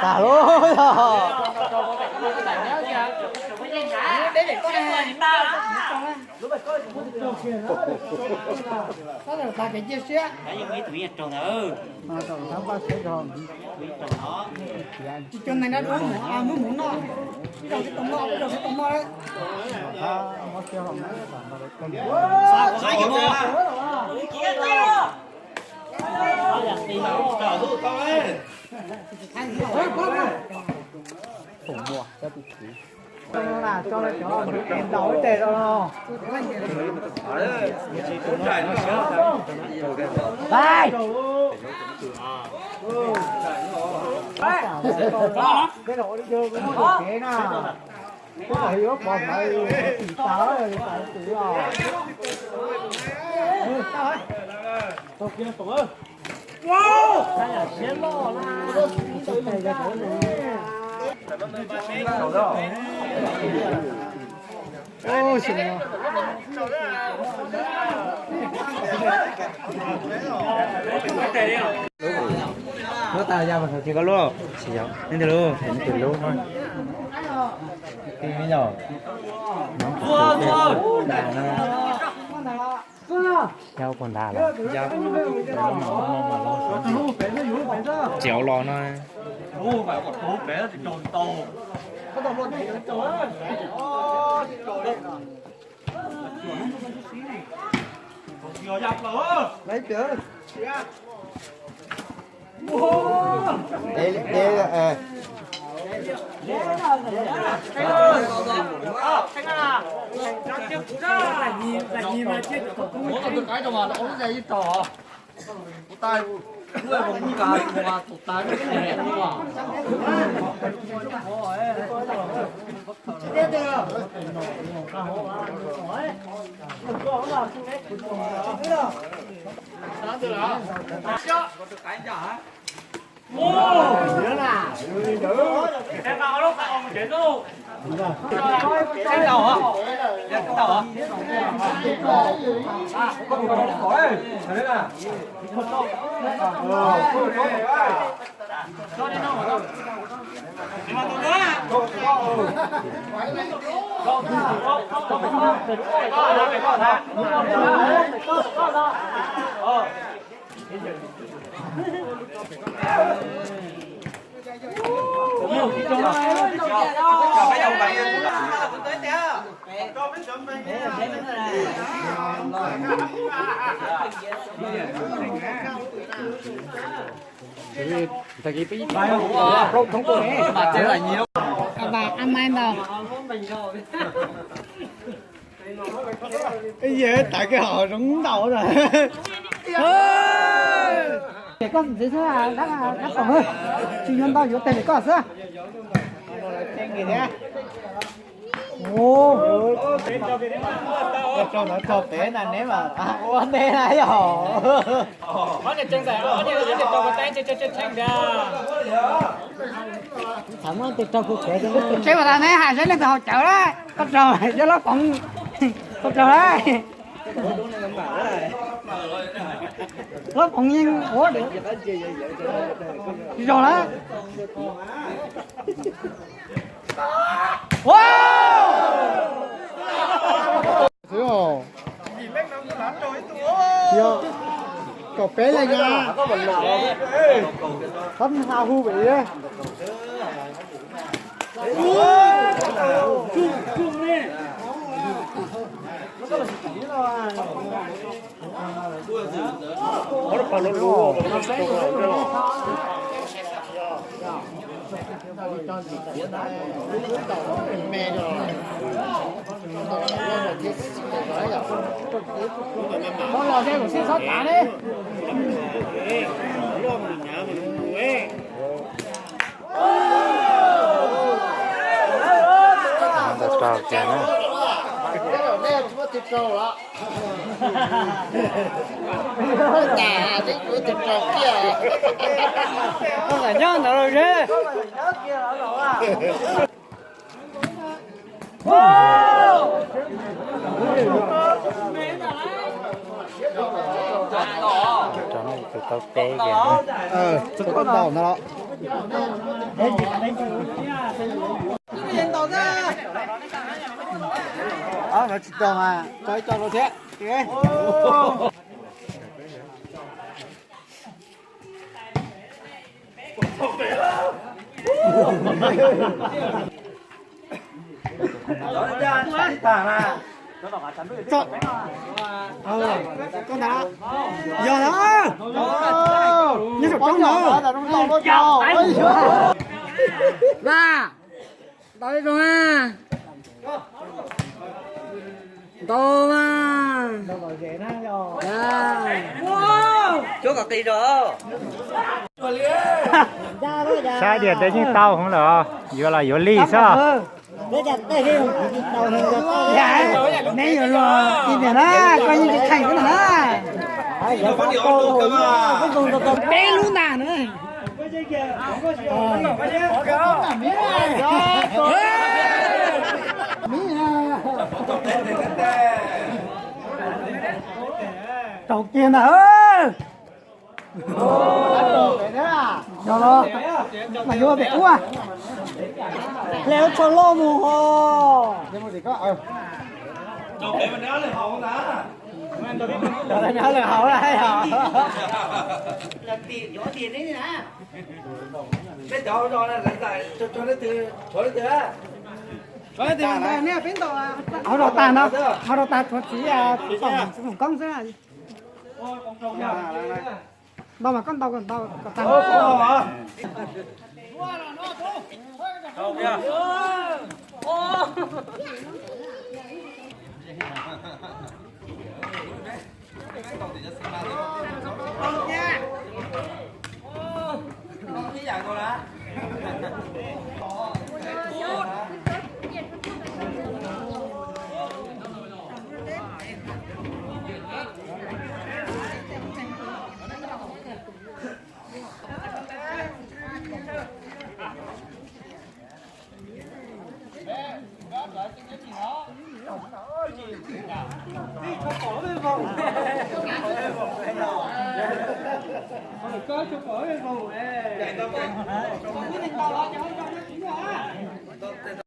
Tag lawm. Tag kev cia siab. Tsis cov neeg dab dub mus, mus mus noj, ib zaug xwb tau noj, ib zaug xwb tau noj. Lub tas ya mas tsis koj lub, tsis yog, nej lub, nej lub mas. Tij me nyuam, ya puas ntas lawm? Tsis los no. Tais koj ntxiv xwb, dab pom, tsis yuav ntau yuav teg li koj xwb. Ua rau pem na, neb mas ua ntej na yog. Tseeb mas tas neb hais seb leej twg haus cawv lawm, koj raug, yog Lab Poov, koj raug lawm. Lab Poov yeej ua tsis zoo lawm. Xwb os. Kaum peb leej na. Thab ha hu vim. Ntawd rau kiag na. Nyob ntawd los ze. Tau peb kiag. Tau ntaus no los. Tsis tau mas tso ib co rau thiab. Yog na. Nyob saum roob no. Va, ntaus ib zoo na. Ntaus mas. Saib tias tej yeej tau hov lawm, yuav los yuav li xwb. Neb yuav luag i tias na, koj yeej tsis kheev na. Peb lub ntag na. Raug kiag ntag. Yog los mas yuav pem ub, hle tsho loj mus ho. Lawv hauv na. Hauv rau tag no, hauv rau tag tshuav txiv, txiv Foom Koob xwb. Ntaus mas koj ntaus kom ntaus kom tag.